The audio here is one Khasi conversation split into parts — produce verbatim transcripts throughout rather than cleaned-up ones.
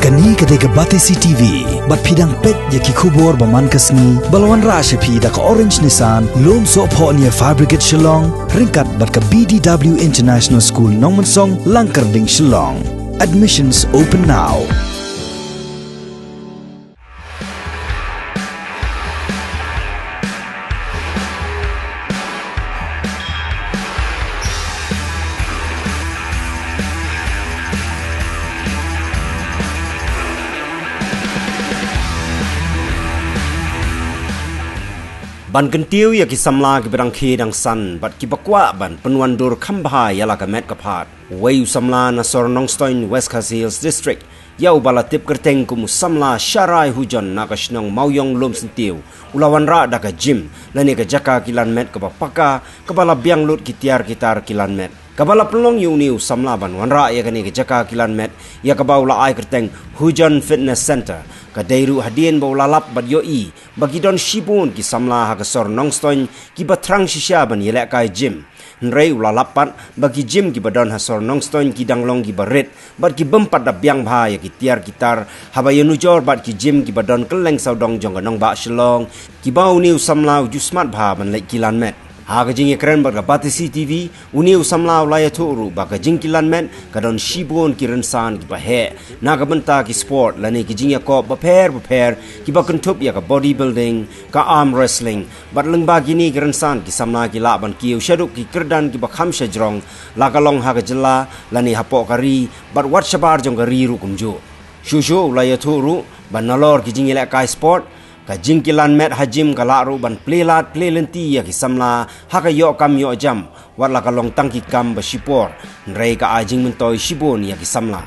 Kane ka dei ka Batesi T V, bad phi dang peit ïa ki khubor ba man ka sngi, ba la wanrah sha phi da ka Orange Nissan, Lumsohphoh near Fire Brigade Shillong, ryngkat bad ka B D W International School Nongmensong, Langkyrding, Shillong. Admissions open now. Ban kyntiew ïa ki samla kiba dang khie dang san bad kiba kwah ban pynwandur kham bha ïa la ka met ka phad, uwei u samla na sor Nongstoiñ, West Khasi Hills District, ïa uba la tip kyrteng kum u samla Sharai Hujon na ka shnong Mawiong Lumsyntiew, u la wanrah da ka gym lane ka jaka kilan met kaba paka, kaba la biang lut ki tiar ki tar kilan met. Kaba la pynlong ïa une u samla ban wanrah ïa kane ka jaka kilan met, ïa kaba u la ai kyrteng Hujon Fitness Center, ka dei ruh hadien ba u la lap bad ïohi ba ki don shibun ki samla ha ka sor Nongstoiñ kiba thrang shisha ban ïalehkai gym. Hynrei u la lap pat ba ki gym kiba don ha sor Nongstoiñ ki dang long kiba rit bad ki bym pat da biang bha ïa ki tiar ki tar, haba ïanujor bad ki gym kiba don kylleng sawdong jong ka nongbah Shillong, kiba une u samla u ju smat bha ban leit kilan met. Ha ka jingïakren bad ka Batesi T V, une u samla u la ïathuh ruh ba ka jingkilan met ka don shibun ki rynsan kiba heh na ka bynta ki sport lane ki jingïakop bapher bapher, kiba kynthup ïa ka bodybuilding, ka arm wrestling, bad lyngba kine ki rynsan ki samla ki lah ban kiew shaduh ki kyrdan kiba kham shajrong, la ka long ha ka jylla lane hapoh ka ri, bad wat shabar jong ka ri ruh kumjuh. Shuh shuh u la ïathuh ruh ba nalor ki jingïalehkai sport, ka jingkilan met ha gym ka lah ruh ban plie lad plie lynti ïa ki samla ha ka ïoh kam ïoh jam, wat la ka long tang ki kam ba shipor, hynrei ka ai jingmyntoi shibun ïa ki samla.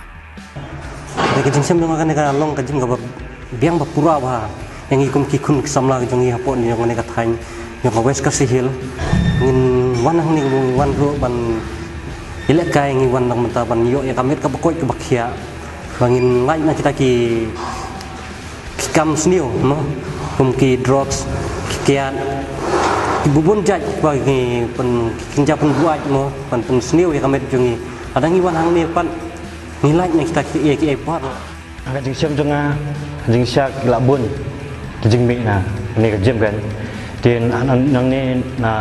Ka jingshem jong nga kane ka long ka jingbiang ba pura bha ïa ngi kum ki khun ki samla jong ngi hapoh jong kane ka thaiñ jong ka West Khasi Hills. Ngin wan hangne, ngin wan ruh ban ïalehkai, ngi wan na ka bynta ban ïoh ïa ka met kaba koit kaba khiah, ba ngin lait na kita ki ki kam sniew mo, kum ki drugs, ki kiad, ki bun bun jait ba ngi pyn, ki kynja pynbuaid mo, ban pynsniew ïa ka met jong ngi. Lada ngi wan hangne pat ngi lait na kita kiei kiei baroh. Ka jingshem jong nga, jingshisha ki la bun ki jingmih na kane ka gym kan. Te nangne na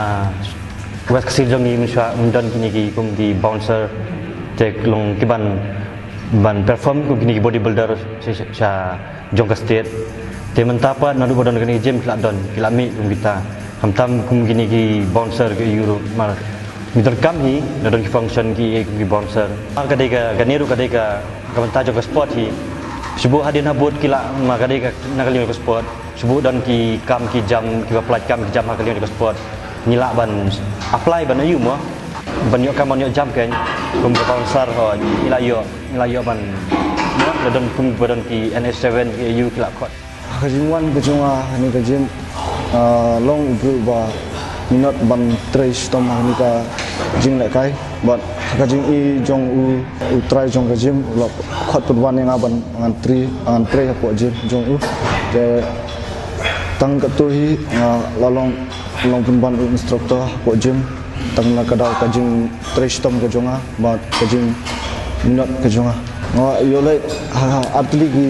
West Khasi jong ngi mynshuwa ym don kine ki kum ki bouncer, te long ki ban ban perform kum kine ki bodybuilder sha, sha, sha jong ka state. Te mynta pat naduh ba don kane ka gym ki la don, ki la mih kum kita. Khamtam kum kine ki bouncer ki Europe, mar ngi donkam hi, na don ki function ki, kum ki bouncer. Mar ka dei ka, kane ruh ka dei ka, ka bynta jong ka sport hi. Shu buh hadien habud ki la, mar ka dei ka, na ka liang ka sport. Shu buh don ki kam ki jam, kiba pynlait kam ki jam ha ka liang ka sport. Ngi lah ban apply ban ïoh mo. Ban ïoh kam ban ïoh jam kan. Kum ka bouncer ho, ngi la ïoh, ngi la ïoh ban. Mo, la don kum ba don ki N S seven, ki A U ki la khot. Ka jingwan ka jong nga ha kane ka gym, ah, long u briew ba minot ban trei shitom ha kane ka jinglehkai. Bad ka jingi jong u, u trai jong ka gym, u la khot pynwan ïa nga ban ngan trei, ngan trei hapoh gym jong u. Te tang katto hi nga la long, long pynban u instructor hapoh gym. Tang na ka daw ka jingtrei shitom ka jong nga bad ka jingminot ka jong nga. Nga ïoh leit ha, ha artylli ki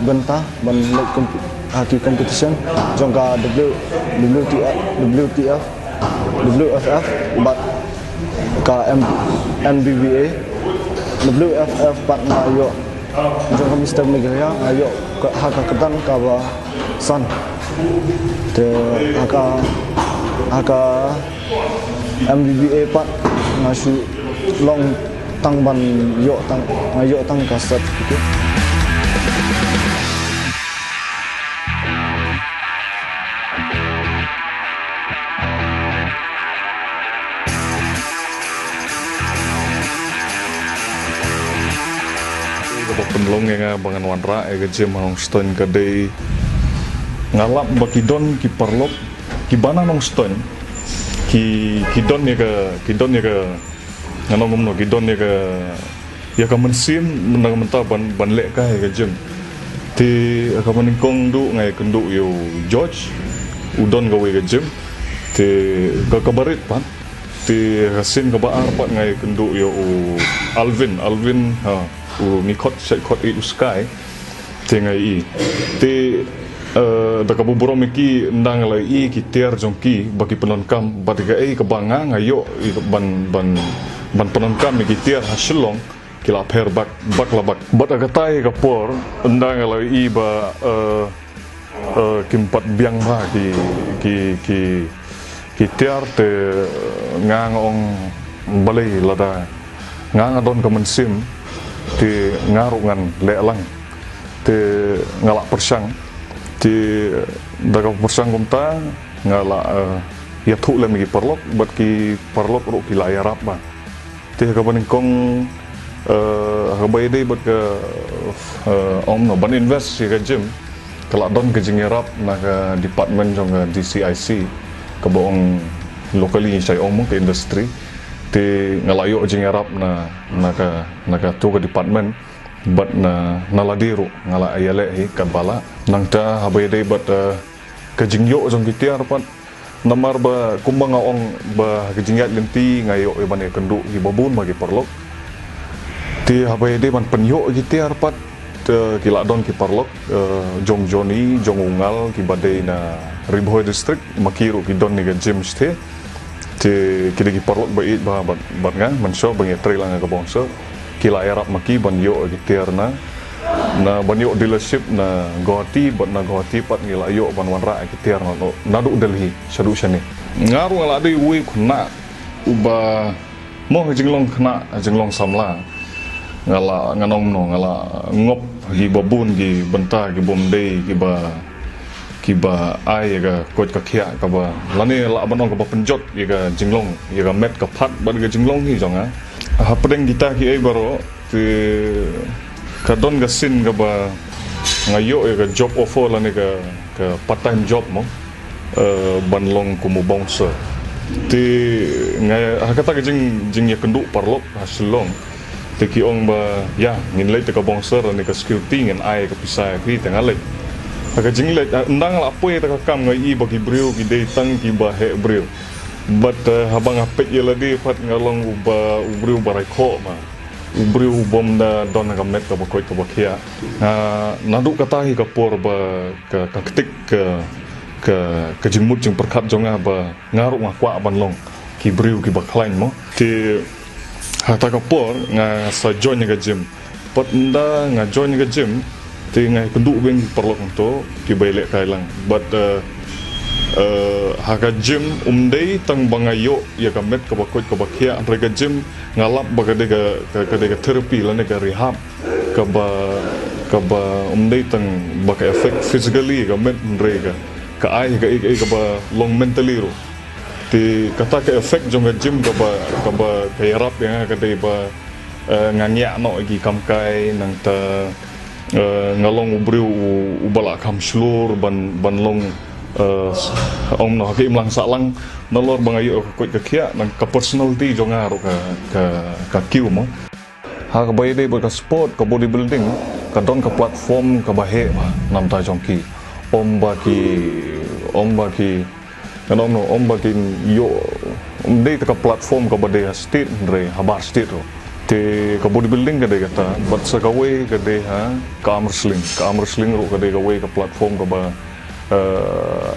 bynta ban leit comp-, ha ki competition jong ka W, W T F, W T F, W F F bad ka M-, N B B A. W F F pat nga ïoh jong ka Mister Meghalaya, nga ïoh ka, ha ka kyrdan kaba san. Te ha ka, ha ka M B B A pat nga shu long tang ban ïoh tang, nga ïoh tang ka certificate. Kaba pynlong ïa nga ba ngan wanrah ïa ka gym ha Nongstoiñ ka dei nga lap ba ki don ki paralok kiba na Nongstoiñ ki, ki don ïa ka, ki don ïa ka, ngan ong kumno, ki don ïa ka, ïa ka mynsiem na ka bynta ban, ban lehkai ïa ka gym. Te ha kaba nyngkong duh nga ïakynduh ïa u George, u don kawei ka gym. Te ka, kaba rit pat. Te ha ka sien kaba ar pat nga ïakynduh ïa u Alvin, Alvin, ha, u ngi khot, shait khot ïa u Sky. Te nga i. Te, eh, da kaba burom ïa ki, ynda nga la i ki tiar jong ki ba ki pyndonkam, bad kaei kaba nga nga ïoh ban, ban, ban pyndonkam ïa ki tiar ha Shillong, ki la pher bak, bak la bak. Bad ha katai ka por, ynda nga la i ba, eh, eh, kim pat biang bha ki, ki, ki, ki tiar, te, eh, nga nga ong balei lada nga nga don ka mynsiem, te nga ruh ngan leh lang. Te nga la pyrshang. Te da ka pyrshang kumta, nga la, eh, ïathuh lem ïa ki paralok, bad ki paralok ruh ki la ïarap bha. Te ha kaba nyngkong, eh, ha kaba ïadei bad ka, eh, ong no, ban invest ïa ka gym, ka la don ka jingïarap na ka department jong ka D C I C, kaba ong locally ngi shait ong mo ka industry. Te nga la ïoh jingïarap na, na ka, na kato ka department, bad na, na lade ruh nga la ïaleh hi katba lah. Nangta haba ïadei bad, eh, ka jingïoh jong ki tiar pat, namar ba kumba nga ong ba ka jingïaid lynti nga ïoh ïa ban ïakynduh ïa kiba bun bha ki paralok. Te haba ïadei ban pynïoh ïa ki tiar pat, eh, ki la don ki paralok, eh, jong Joni, jong u Ngal, kiba dei na Ri Bhoi District, ma ki ruh ki don ïa ka gym shatei. Te ki dei ki paralok ba ïeit bha bad, bad nga, mynshuwa ba ngi trei lang ha ka bouncer, ki la ïarap ma ki ban ïoh ïa ki tiar na, na ban ïoh dealership na Guwahati, bad na Guwahati pat ngi la ïoh ban wanrah ïa ki tiar na, naduh Delhi shaduh shane. Nga ruh nga la dei uwei u khynnah uba, mo, ka jinglong khynnah, ka jinglong samla, nga la, ngan ong no, nga la ngop ha kiba bun ki bynta ki bym dei, kiba, kiba ai ïa ka koit ka khiah kaba, lane lah ban ong kaba pynjot ïa ka jinglong, ïa ka met ka phad bad ka jinglong hi jong nga. Hapdeng kita kiei baroh, te ka don ka sien kaba nga ïoh ïa ka job offer lane ka, ka part time job mo, eh, ban long kum u bouncer. Te nga, ha kata ka jing, jingïakynduh paralok ha Shillong, te ki ong ba, ïa, ngin leit da ka bouncer lane ka security, ngin ai ka pisa ïa phi, te nga leit. Ha ka jingleit, ha, ynda nga la poi ha kata ka kam nga i ba ki briew ki dei tang kiba heh briew. Bad, eh, haba nga peit ïa lade pat nga long uba, u briew ba raikhoh ma, u briew u bym da don ha ka met kaba koit kaba khiah. Nga, naduh kata hi ka por ba ka, ka ktik ka, ka, ka jingmut jingpyrkhat jong nga ba nga ruh nga kwah ban long ki briew kiba khlaiñ mo. Te ha kata ka por nga sa join ïa ka gym. Pat ynda nga join ïa ka gym, te nga ïakynduh beiñ ki paralok hangto kiba ïalehkai lang. Bad, eh, eh, ha ka gym ym dei tang ba nga ïoh ïa ka met kaba koit kaba khiah, hynrei ka gym nga lap ba ka dei ka, ka, ka dei ka therapy lane ka rehab kaba, kaba ym dei tang ba ka affect physically ka met, hynrei ka, ka ai kaei kaei kaba long mentally ruh. Te kata ka effect jong ka gym kaba, kaba ka ïarap ïa nga ka dei ba, eh, nga ngiah noh ïa ki kam kai, nangta, eh, nga long u briew u, uba lah kham shlur ban, ban long, eh, ong noh ha ka imlang sahlang, nalor ba nga ïoh ka koit ka khiah, nang ka personality jong nga ruh ka, ka, ka kiew mo. Ha kaba ïadei bad ka sport, ka bodybuilding, ka don ka platform kaba heh bha na bynta jong ki. Ym ba ki, ym ba ki, ngan ong no, ym ba kin ïoh, ym dei tang ka platform kaba dei ha state, hynrei habar state ruh. Te ka bodybuilding ka dei kata, bad sa kawei ka dei ha ka arm wrestling. Ka arm wrestling ruh ka dei kawei ka platform kaba, eh,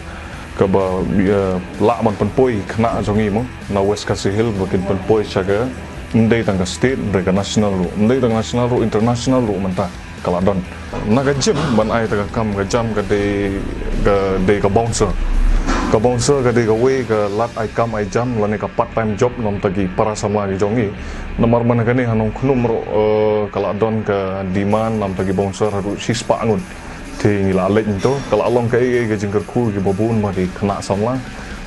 kaba, eh, lah ban pynpoi khynnah jong ngi mo, na West Khasi Hills ba kin pynpoi sha ka, ym dei tang ka state, hynrei ka national ruh. Ym dei tang national ruh, international ruh mynta ka la don. Na ka gym ban ai tang ka kam ka jam ka dei, ka dei ka bouncer. Ka bouncer ka dei kawei ka lad ai kam ai jam lane ka part time job na bynta ki para samla ki jong ngi. Namar ba na kane ha Nongkhnum ruh, eh, ka la don ka demand na bynta ki bouncer haduh shispah ngut. Te ngi la leit nangto, ka la long kaei kaei ka jingkyrkhu kiba bun bha ki khynnah samla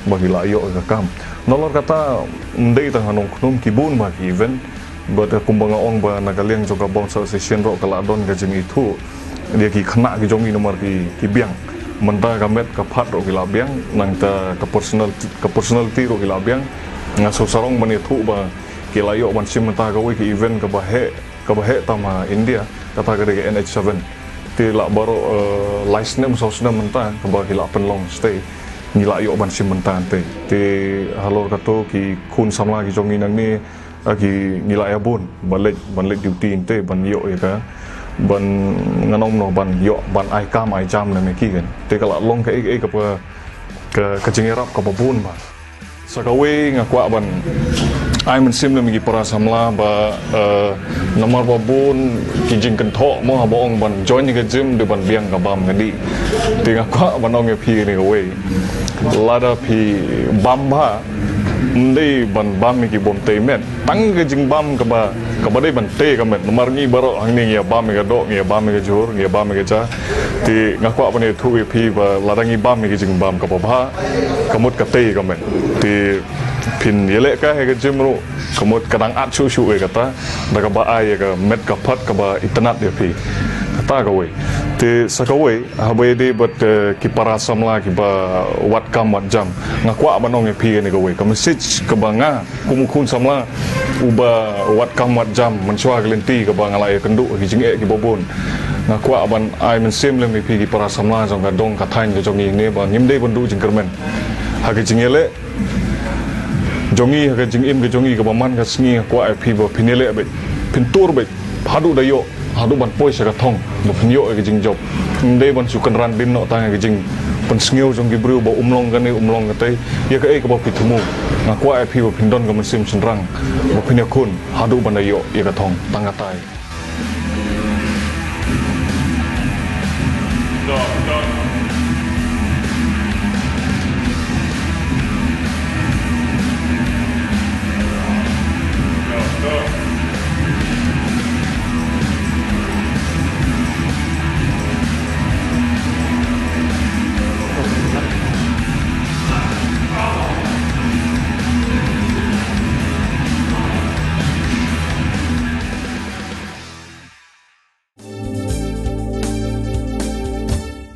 ba ki la ïoh ïa ka kam. Nalor kata, ym dei tang ha Nongkhnum, ki bun bha ki event, bad kumba nga ong ba na ka liang jong ka Bouncer Association ruh ka la don ka jingithuh ïa ki khynnah ki jong ngi namar ki, ki biang. Mynta ka met ka phad ruh ki la biang, nangta ka personal, ka personality ruh ki la biang. Nga sngewsarong ban ïathuh ba ki la ïoh ban shim bynta kawei ka event kaba heh, kaba heh tam ha India, kata ka dei ka N H seven. Te la baroh, eh, lai snem saw snem mynta kaba ki la pynlong shatei, ngi la ïoh ban shim bynta hangtei. Te halor kato ki khun samla ki jong ngi nangne, eh, ki, ngi la ïa bun ban leit, ban leit duty hangtei ban ïoh ïa ka, Ban, ngan ong noh, ban ïoh ban ai kam ai jam na me ki kan. Te ka la long kaei kaei kaba, ka, ka jingïarap kaba bun ba. Sa kawei nga kwah ban ai mynsiem na me ki para samla ba, eh, namar ba bun ki jingkynthoh mo haba ong ban join ka gym dei ban biang ka bam ka dih. Te nga kwah ban ong ïa phi kane kawei. Lada phi bam bha, ym dei ban bam ïa ki bym tei met. Tang ka jingbam kaba, kaba dei ban tei ka met. Namar ngi baroh hangne ngi ïa bam ïa ka doh, ngi ïa bam ïa ka jhur, ngi ïa bam ïa ka ja. Te nga kwah ban ïathuh ïa phi ba lada ngi bam ïa ka jingbam kaba bha, ka mut ka tei ka met. Te phin ïaleh ka ha ka gym ruh, ka mut ka dang at shuh shuh ïa kata, da kaba ai ïa ka met ka phad kaba itynnad ïa phi. Kata kawei. Te sa kawei, haba ïadei bad, eh, ki para samla kiba wad kam wad jam. Nga kwah ban ong ïa phi kane kawei. Ka message kaba nga kum u khun samla uba wad kam wad jam mynshuwa ka lynti kaba nga la ïakynduh ha ki jingeh kiba bun. Nga kwah ban ai mynsiem lem ïa phi ki para samla jong ka dong ka thaiñ ka jong ngi ne ba ngim dei ban duh jingkyrmen. Ha ka jingïaleh jong ngi, ha ka jingim ka jong ngi kaba man ka sngi, nga kwah ïa phi ba phin ïaleh beit, phin tur beit haduh da ïoh, haduh ban poi sha ka thong ba phin ïoh ïa ka jingjop. Ym dei ban shu kynran dien noh tang ïa ka jingpynsngew jong ki briew ba um long kane um long katei, ïa kaei kaba phi thmu. Nga kwah ïa phi ba phin don ka mynsiem shynrang ba phin ïakhun haduh ban da ïoh ïa ka thong. Tang katai.